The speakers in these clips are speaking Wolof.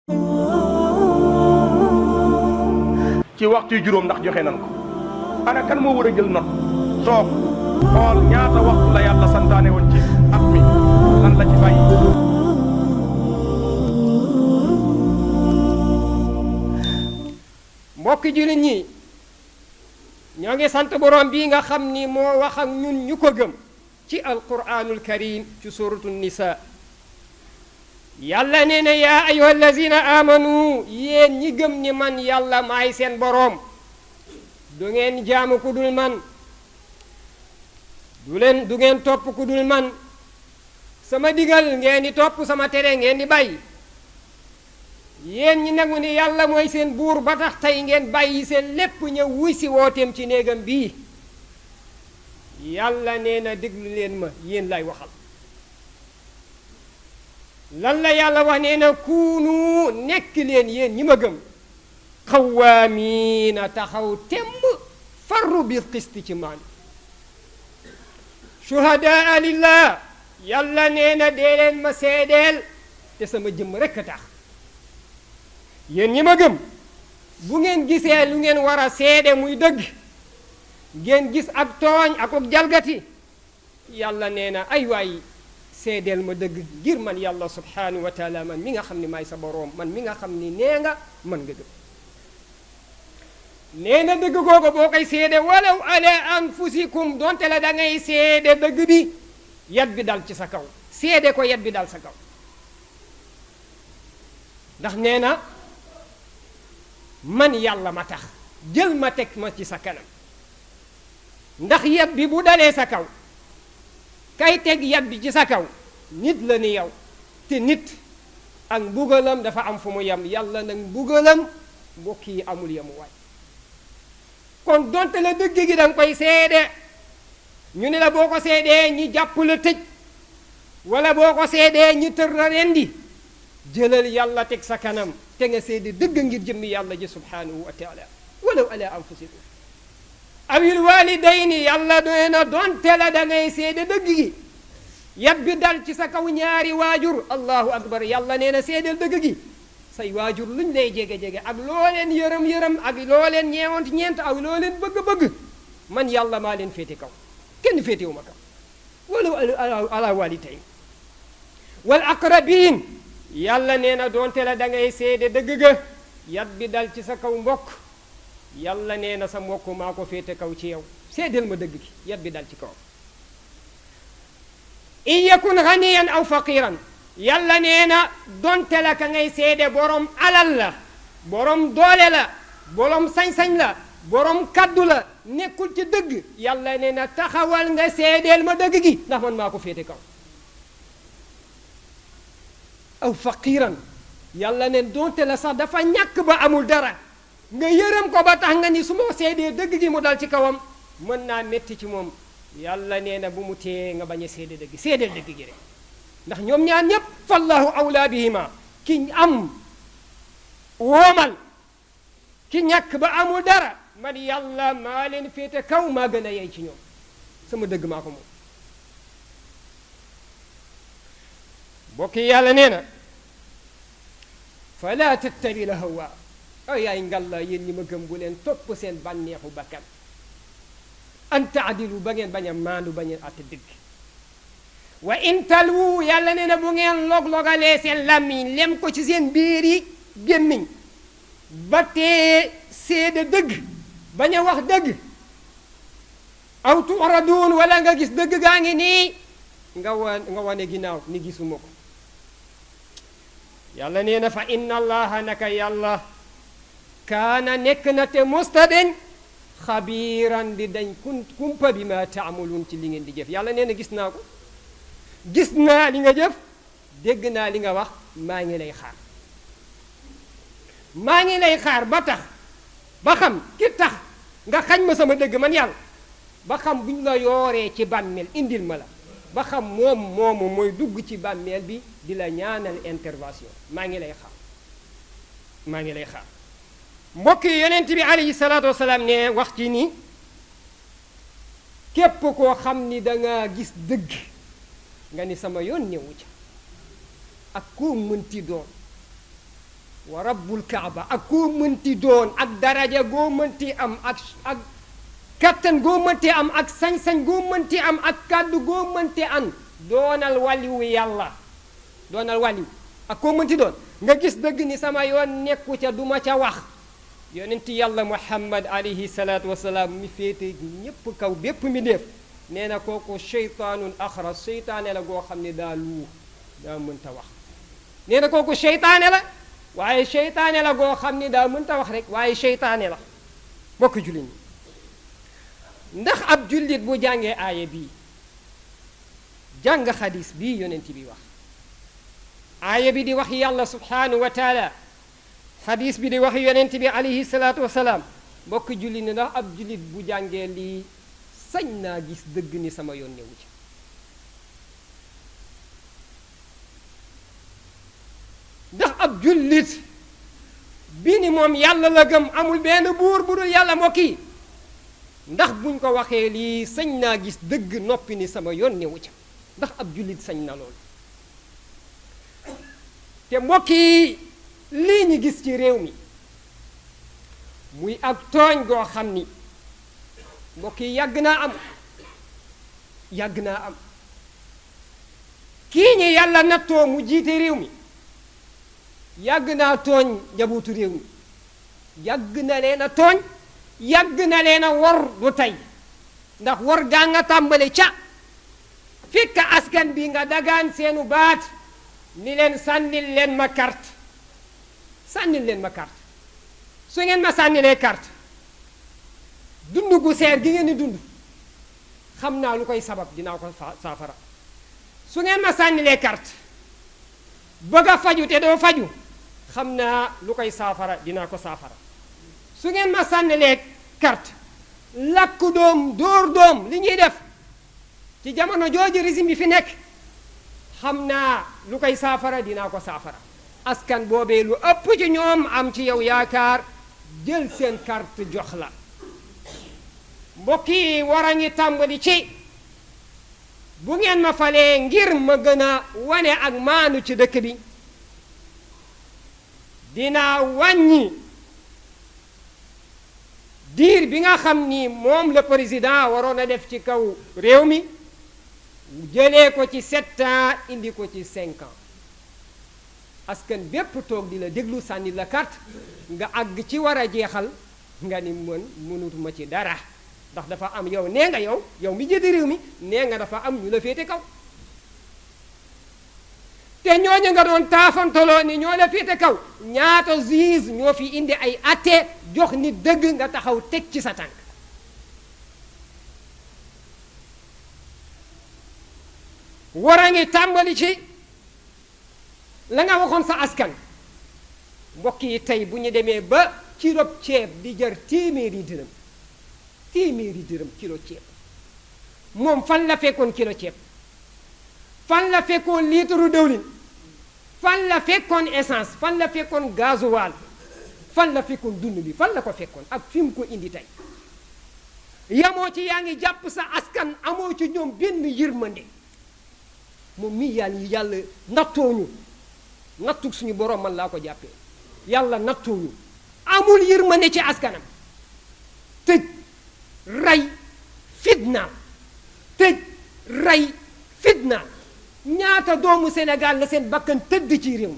ci waxtu juróom ndax joxe nan ko ana kan moo war a jël note toog xool ñaata waxtu la yàlla santaane woon ci at mi lan la ci bàyyi. mbokki jullit ñi ñoo ngi sant borom bii nga xam ni moo wax ak ñun ñu ko gëm ci alquranul karim ci suratu nisa yàlla nee na yaa ayuha allazina amanu yéen ñi gëm ni man yàlla maay seen boroom du ngeen jaamu ku dul man du ngeen topp ku dul man sama digal ngeen di topp sama tere ngeen di bàyyi yéen ñi nangu ni yàlla mooy seen buur ba tax tey ngeen bàyyi seen lépp ñëw wuy si wooteem ci néegam bii yàlla nee na déglu leen ma yéen lay waxal lan la yàlla wax nee na kuunu nekk leen yéen ñi ma gëm xawaamiina taxaw temb farru bil qisti ci maan shuhadaa lillah yàlla nee na dee leen ma seedeel te sama jëmm rekk a tax yéen ñi ma gëm bu ngeen gisee lu ngeen war a seede muy dëgg ngeen gis ak tooñ ak jalgati yàlla nee na ay waay seedeel ma dëgg ngir man yàlla subhanahu wa taala man mi nga xam ni maay sa boroom man mi nga xam ni nee nga man nga gëm nee na dëgg googu boo koy seede walaw ala anfusikum donte la da ngay seede dëgg bi yat bi dal ci sa kaw seede ko yat bi dal sa kaw ndax nee na man yàlla ma tax jël ma teg ma ci sa kanam ndax yat bi bu dalee sa kaw kay teg yat bi ci sa kaw nit la ni yow te nit ak mbugalam dafa am fu mu yem yàlla nag mbugalam mbokk yi amul yemu waay kon donte la dëgg gi danga koy seede ñu ne la boo ko seedee ñi jàpp la tëj wala boo ko seedee ñi tër la rendi jëlal yàlla teg sa kanam te nga seede dëgg ngir jëmmi yàlla ji subhanahu wa taala walaw ala anfusikum awil walidayni yàlla doy na donte la da ngay seede dëgg gi yat bi dal ci sa kaw ñaari waajur allahu akbar yàlla nee na seedeel dëgg gi say waajur luñ lay jege-jege ak loo leen yërëm-yërëm ak loo leen ñeent ak loo leen bëgg-bëgg man yàlla maa leen féete kaw kenn féetewu ma kaw walaw ala walidayn wal aqrabin yàlla nee na donte la da ngay seede dëgg ga yat bi dal ci sa kaw mbokk yàlla nee na sa mbokk maa ko féete kaw ci yow seedeel ma dëgg gi yat bi dal ci kaw in yakun ganiyan aw faqiran yàlla nee na donte la ka ngay seede borom alal la borom doole la borom sañ-sañ la borom kaddu la nekkul ci dëgg yàlla nee na taxawal nga seedeel ma dëgg gi ndax man maa ko féete kaw aw faqiran yàlla ne donte la sax dafa ñàkk ba amul dara nga yërëm ko ba tax nga ni su ma seedee dëgg gi mu dal ci kawam mën naa metti ci moom yàlla nee na bu mu tee nga bañ a seede dëgg seedeel dëgg gi rek ndax ñoom ñaar ñépp fallahu awla bihima ki am woomal ki ñàkk ba amul dara man yàlla maa leen féete kaw maa gën a yey ci ñoom sama dëgg maa ko moom bokki yàlla nee na fala tattabi la hawa ay yaay ngalla yéen ñi ma gëm bu leen topp seen bànneexu bakkan an taadilu ba ngeen bañ a maandu bañ a àtte dëgg wa in talwu yàlla nee na bu ngeen log-logalee seen làmmiñ lem ko ci seen biir yi gémmiñ ba tee seede dëgg bañ a wax dëgg aw turadun wala nga gis dëgg gaa ngi nii nga wane ginnaaw ni gisuma ko yàlla nee na fa inna allaha naka yàlla kaana nekk na te mustadeñ xabiiran di dañ kumpa bi ma taamuluun ci li ngeen di jëf yàlla nee na gis naa ko gis naa li nga jëf dégg naa li nga wax maa ngi lay xaar maa ngi lay xaar ba tax ba xam ki tax nga xañ ma sama dëgg man yàlla ba xam bu ñu la yooree ci bàmmeel indil ma la ba xam moomu mooy dugg ci bàmmeel bi di la ñaanal intervention maa ngi lay xaar maa ngi lay xaar mbokk yi yonent bi alayhi salaatu wasalaam ne wax ci ni képp koo xam ni danga gis dëgg nga ni sama yoon ñëwu ca ak koo mënti doon wa rabbul kaaba ak koo mënti doon ak daraja goo mënti am ak kattan goo mënti am ak sañ-sañ goo mënti am ak kàddu goo mënti am doonal waliwu yàlla doonal waliw ak koo mënti doon nga gis dëgg ni sama yoon nekku ca duma ca wax yonent yàlla muhammad alayhi salaatu wasalaam mi féete ñépp kaw bépp mi def nee na kooku seytaanun axras seytaane la goo xam ne daa luu daa mënta wax nee na kooku seytaane la waaye seytaane la goo xam ne daa mënta wax rek waaye seytaane la bokk jullit ñi ndax ab jullit bu jàngee aaya bii jàng xadis bii yonent bi wax aaya bi di wax yàlla subhanahu wa taala xadis bi di wax yonent bi alayhi salaatu wasalaam bokk jullit ni ndax ab jullit bu jàngee lii sañ naa gis dëgg ni sama yoon newu ci ndax ab jullit bi ni moom yàlla la gëm amul benn buur bu dul yàlla mbokk yi ndax buñ ko waxee lii sañ naa gis dëgg noppi ni sama yoon newu ca ndax ab jullit sañ na loolu te mbokk yi lii ñu gis ci réew mi muy ak tooñ goo xam ni mbokk yi yàgg naa am kii ñi yàlla nattoo mu jiite réew mi yàgg naa tooñ njabootu réew mi yàgg na leen a tooñ yàgg na leen a wor du tey ndax wor gaa nga tàmbale ca fekk askan bi nga dagaan seenu baat ni leen sànnil leen ma carte su ngeen ma sànnilee carte dund gu seer gi ngeen di dund xam naa lu koy sabab dinaa ko saafara su ngeen ma sànnilee carte bëgg a faju te doo faju xam naa lu koy saafara dinaa ko saafara su ngeen ma sànnilee carte lakk doom dóor doom li ñuy def ci jamono jooju régime bi fi nekk xam naa lu koy saafara dinaa ko saafara askan boobee lu ëpp ci ñoom am ci yow yaakaar jël seen carte jox la mbokk yi war a ngi tàmbali ci bu ngeen ma falee ngir ma gën a wane ak maanu ci dëkk bi dinaa wàññi diir bi nga xam ni moom le président waroon a def ci kaw réew mi jëlee ko ci 7 ans indi ko ci 5 ans askan bépp toog di la déglu sànni la carte nga àgg ci war a jeexal nga ni mënutuma ci dara ndax dafa am yow nee nga yow mi jiite réew mi nee nga dafa am ñu la féete kaw te ñooñu nga doon taafantaloo ni ñoo la féete kaw ñaata juge ñoo fi indi ay atte jox ni dëgg nga taxaw teg ci sa tànk war a ngi tàmbali ci la nga waxoon sa askan mbokk yi tey bu ñu demee ba kilo ceeb di jar téeméeri dërëm kilo ceeb moom fan la fekkoon kilo ceeb fan la fekkoon litre dëwlin fan la fekkoon essence fan la fekkoon gasoil fan la fekkoon dund bi fan la ko fekkoon ak fi mu ko indi tey yamoo ci yaa ngi jàpp sa askan amoo ci ñoom benn yërmande moom mii yàlla nattooñu nattu suñu borom man laa ko jàppee yàlla nattooñu amul yërmande ci askanam tëj rey fitnaal ñaata doomu Sénégal la seen bakkan tëdd ci réew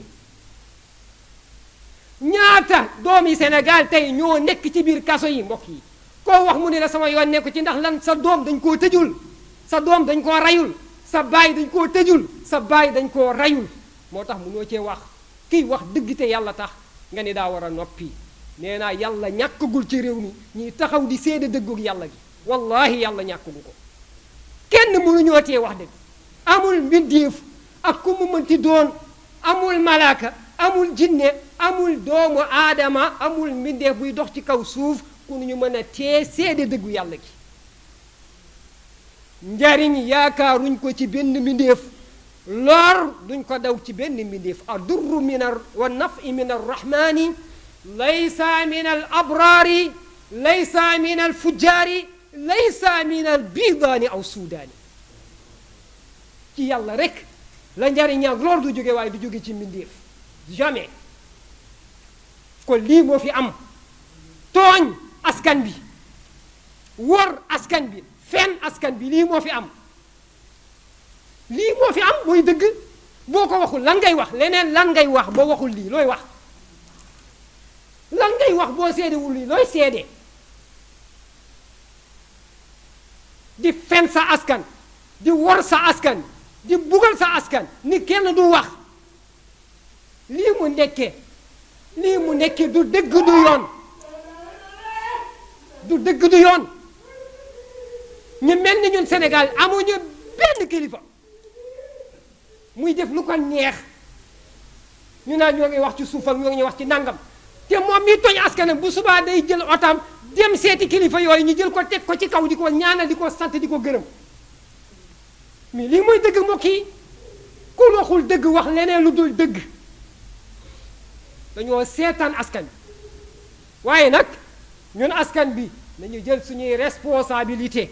mi ñaata doomi Sénégal tey ñoo nekk ci biir kaso yi mbokk yi koo wax mu ne la sama yoon nekku ci ndax lan sa doom dañ koo tëjul sa doom dañ koo reyul sa baay dañ koo tëjul sa baay dañ koo reyul moo tax mënoo cee wax kiy wax dëgg te yàlla tax nga ni daa war a noppi nee naa yàlla ñàkkagul ci réew mi ñuy taxaw di seede dëggug yàlla gi wallahi yàlla ñàkkagu ko kenn mënuñoo tee wax dëgg amul mbindeef ak ku mu mënti doon amul malaaka amul jinne amul doomu aadama amul mbindeef buy dox ci kaw suuf ku ñu mën a tee seede dëggu yàlla gi njariñ yaakaaruñ ko ci benn mbindeef lor duñ ko daw ci benn mbindeef adurru min wa nafi min arrahmani laysa min al abraari laysa min al fujjaari laysa min al bidaani aw suudaani ci yàlla rek la njariñ ak lor du jóge waaye du jóge ci mbindeef jamais kon lii moo fi am tooñ askan bi wor askan bi fen askan bi lii moo fi am lii moo fi am mooy dëgg boo ko waxul lan ngay wax leneen lan ngay wax boo waxul lii looy wax lan ngay wax boo seedewul lii looy seede di fen sa askan di wor sa askan di bugal sa askan ni kenn du wax lii mu nekkee du dëgg du yoon du dëgg du yoon ñu mel ni ñun Sénégal amuñu benn kilifa muy def lu ko neex ñu naan ñoo ngi wax ci suuf ak ñoo ngi wax ci nangam te moom mi tooñ askanam bu subaa day jël otam dem seeti kilifa yooyu ñu jël ko teg ko ci kaw di ko ñaanal di ko sant di ko gërëm mais lii mooy dëgg mbokk yi ku waxul dëgg wax leneen lu dul dëgg dañoo seetaan askan bi waaye nag ñun askan bi nañu jël suñuy responsabilité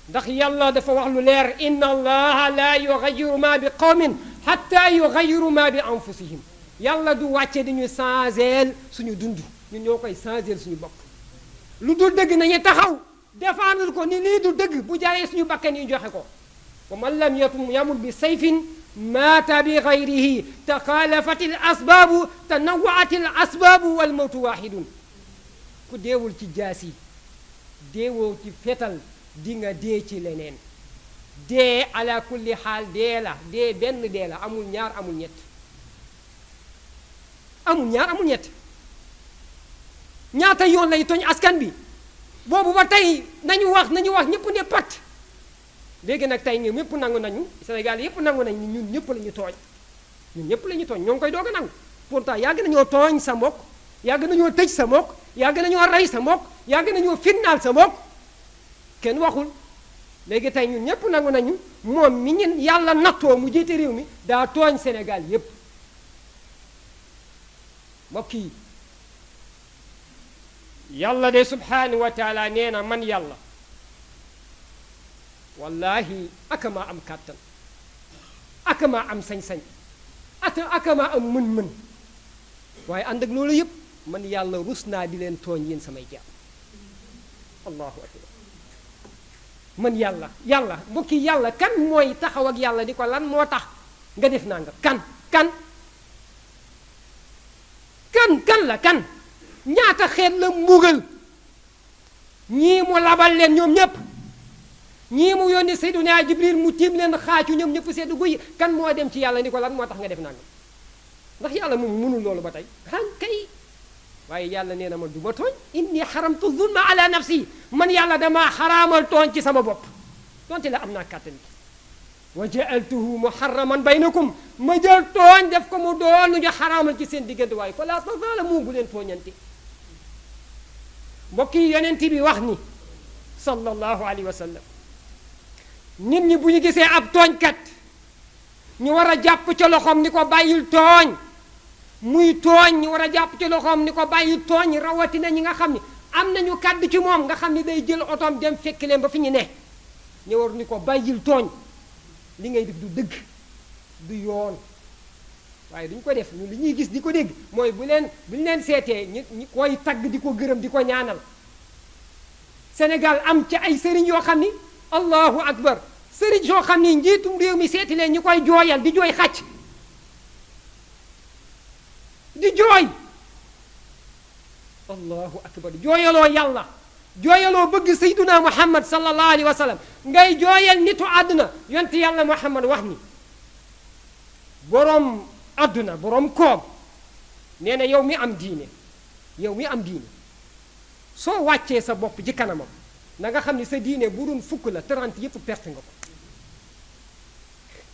ndax yàlla dafa wax lu leer inna allaha la yughayyiru ma bi qawmin hatta yughayyiru ma bi anfusihim yàlla du wàcce di ñu changer suñu dund ñun ñoo koy changer suñu bopp lu dul dëgg nañu taxaw défendre ko ni lii du dëgg bu jaayee suñu bakkan yi joxe ko wa man lam yamut bi sayfin maata bi gayrihi taxaalafat al asbaabu tanawwaat al asbaabu wal mawtu waahidun ku deewul ci jaasi deewoo ci fetal di nga dee ci leneen dee ala kulli xaal dee la dee benn dee la amul ñaar amul ñett amul ñaar amul ñett ñaata yoon lay tooñ askan bi boobu ba tey nañu wax ñëpp ne pat léegi nag tey ñoom ñëpp nangu nañu Sénégal yëpp nangu nañ ni ñun ñëpp la ñu tooñ ñun ñëpp la ñu tooñ ñoo ngi koy doog a nangu pourtant yàgg nañoo tooñ sa mbokk yàgg nañoo tëj sa mbokk yàgg nañoo rey sa mbokk yàgg nañoo fitnaal sa mbokk kenn waxul léegi tey ñun ñëpp nangu nañu moom mi ñun yàlla nattoo mu jiite réew mi daa tooñ Sénégal yëpp mbokk yi yàlla de subhanahu wa taala nee na man yàlla wallahi aka maa am kàttan aka maa am sañ-sañ aka maa am mën-mën waaye ànd ak loolu yëpp man yàlla rus naa di leen tooñ yéen samay jaam allahu akbar man yàlla mbokki yàlla kan mooy taxaw ak yàlla di ko lan moo tax nga def naa nga kan la ñaata xeet la mbugal ñii mu labal leen ñoom ñépp ñii mu yónni Seydina Jibril mu tiim leen xaacu ñoom ñëpp seddu guy kan moo dem ci yàlla ni ko lan moo tax nga def nangam ndax yàlla moom mënul loolu ba tey kay waaye yàlla nee na man du ma tooñ inni xaramtu zulma ala nafsi man yàlla damaa xaraamal tooñ ci sama bopp donte la am naa kàttan bi wa jaaltuhu muharraman baynakum ma jël tooñ def ko mu doon lu ñu xaraamal ci seen diggante waaye fa laa tazalamu bu leen tooñante mbokk yi yonent bi wax ni sallallahu alayhi wa sallam nit ñi bu ñu gisee ab tooñkat ñu war a jàpp ca loxoom ni ko bàyyil tooñ muy tooñ ñu war a jàpp ci loxoom ni ko bàyyil tooñ rawatina ñi nga xam ni am nañu kàddu ci moom nga xam ni day jël otoom dem fekk leen ba fi ñu ne ñu war ni ko bàyyil tooñ li ngay def du dëgg du yoon waaye duñ ko def ñu li ñuy gis di ko dégg mooy bu ñu leen seetee ñi koy tagg di ko gërëm di ko ñaanal Sénégal am ci ay sëriñ yoo xam ni allahu akbar sëriñ yoo xam ni njiitum réew mi seeti leen ñu koy jooyal di jooy xàcc di jooy allahu akbar jooyaloo yàlla jooyaloo bëgg sayduna muhammad sallallahu alayhi wa sallam ngay jooyal nitu àdduna yonte yàlla muhammad wax ni boroom àdduna boroom koom nee na yow mi am diine soo wàccee sa bopp ci kanamam na nga xam ni sa diine bu doon fukk la 30 yépp perte nga ko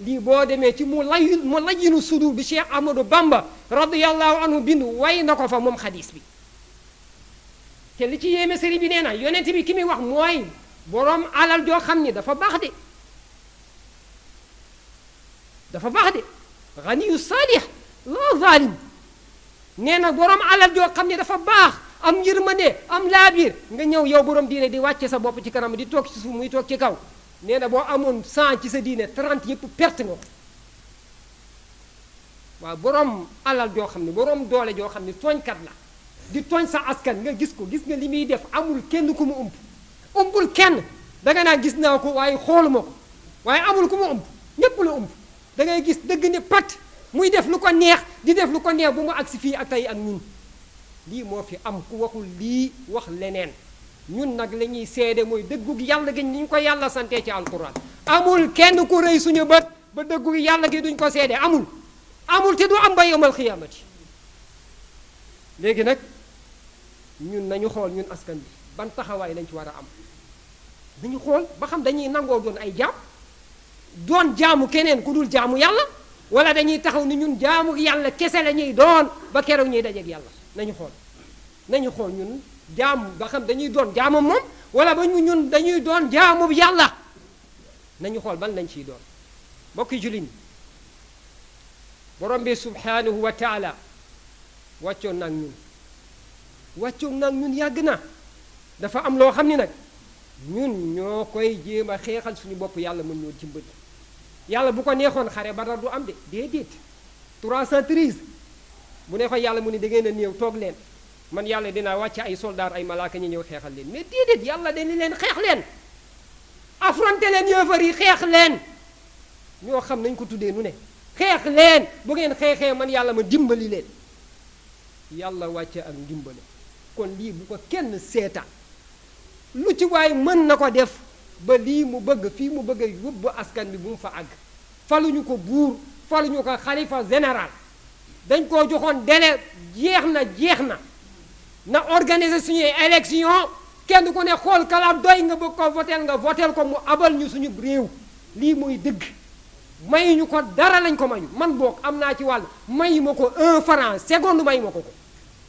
lii boo demee ci mu layyinu sudur bi Cheikh Ahmadou Bamba radiyallahu anhu bindu way na ko fa moom xadis bi te li ci yéeme sëriñ bi nee na yonent bi ki muy wax mooy boroom alal joo xam ni dafa baax de ganiyu saalix la zalim nee na boroom alal joo xam ni dafa baax am yërmande am laabiir nga ñëw yow boroom diine di wàcce sa bopp ci kanam di toog ci suuf muy toog ci kaw nee na boo amoon 100 ci sa diine 30 yépp perte nga ko waaw borom alal joo xam ne borom doole joo xam ne tooñkat la di tooñ sa askan nga gis ko gis nga li muy def amul kenn ku mu umpul kenn danga naa gis naa ko waaye xooluma ko waaye amul ku mu ñépp la da ngay gis dëgg ne pat muy def lu ko neex di def lu ko neex bu mu agsi fii ak tey ak ñun lii moo fi am ku waxul lii wax leneen ñun nag la ñuy seede mooy dëggu gi yàlla gi ni ñu ko yàlla santee ci alquran amul kenn ku rëy suñu bët ba dëggu gi yàlla gi duñ ko seede amul te du am ba yawmal xiyaamati léegi nag ñun nañu xool ñun askan bi ban taxawaay lañ ci war a am nañu xool ba xam dañuy nangoo doon ay jaam doon jaamu keneen ku dul jaamu yàlla wala dañuy taxaw ni ñun jaamu yàlla kese la ñuy doon ba keroog ñuy dajeeg yàlla nañu xool ñun jaamu ba xam dañuy doon jaamu moom wala ba ñun dañuy doon jaamu yàlla nañu xool ban lañ ciy doon mbokki jullit ñi borom bi subhanahu wa taala wàccoon nag ñun yàgg na dafa am loo xam ni nag ñun ñoo koy jéem a xeexal suñu bopp yàlla mën ñoo dimbali yàlla bu ko neexoon xare Badar du am de déedéet 313 bu neexoon yàlla mu ni da ngeen a néew toog leen man yàlla dinaa wàcce ay soldaar ay malaaka ñu ñëw xeexal leen mais déedéet yàlla dañu leen xeex leen affronté leen yéefar yi xeex leen ñoo xam nañ ko tuddee nu ne xeex leen bu ngeen xeexee man yàlla ma dimbali leen yàlla wàcce ak dimbali kon lii bu ko kenn seetaan lu ci waay mën na ko def ba lii mu bëgg fii mu bëgg yóbbu askan bi bu mu fa àgg faluñu ko buur faluñu ko xalifa général dañ koo joxoon délai jeex na organiser suñuy élection kenn ku ne xool kalaam doy nga bëgg ko votel ko mu abal ñu suñu réew lii mooy dëgg mayuñu ko dara lañ ko mayu man boog am naa ci wàll mayu ma ko 1 franc seconde mayu ma ko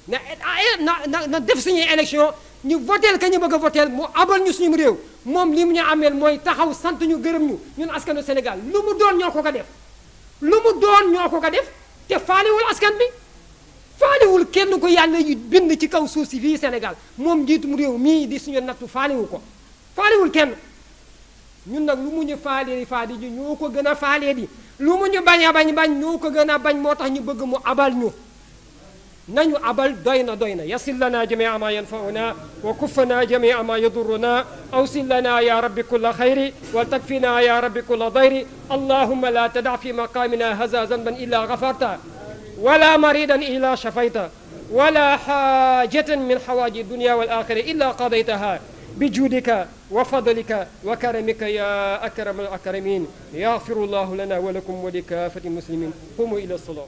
na def suñuy élection ñu votel ka ñu bëgg a votel mu abal ñu suñu réew moom li mu ñu ameel mooy taxaw sant ñu gërëm ñu ñun askanu Sénégal lu mu doon ñoo ko def te faalewul askan bi faalewul kenn ko yàlla yi bind ci kaw suuf si fii Sénégal moom njiitum réew mii di suñu nattu faalewul kenn ñun nag lu mu ñu faale ji ñoo ko gën a faale di lu mu ñu bañ a bañ ñoo ko gën a bañ moo tax ñu bëgg mu abal ñu nañu abal doy na yasil lana jamia ma yanfauna wa kuffana jamia ma yadurruna awsil lana ya rabbi kulla xayri wa takfina ya rabbi kulla dayri allahumma la tada fi maqamina haza zanban illa gafarta wala maridan illa shafayta wala xaajatan min xawaaji dunya wal axira illa qadaytaha بجودك وفضلك وكرمك يا أكرم الأكرمين يغفر الله لنا ولكم ولكافة المسلمين قوموا إلى الصلاة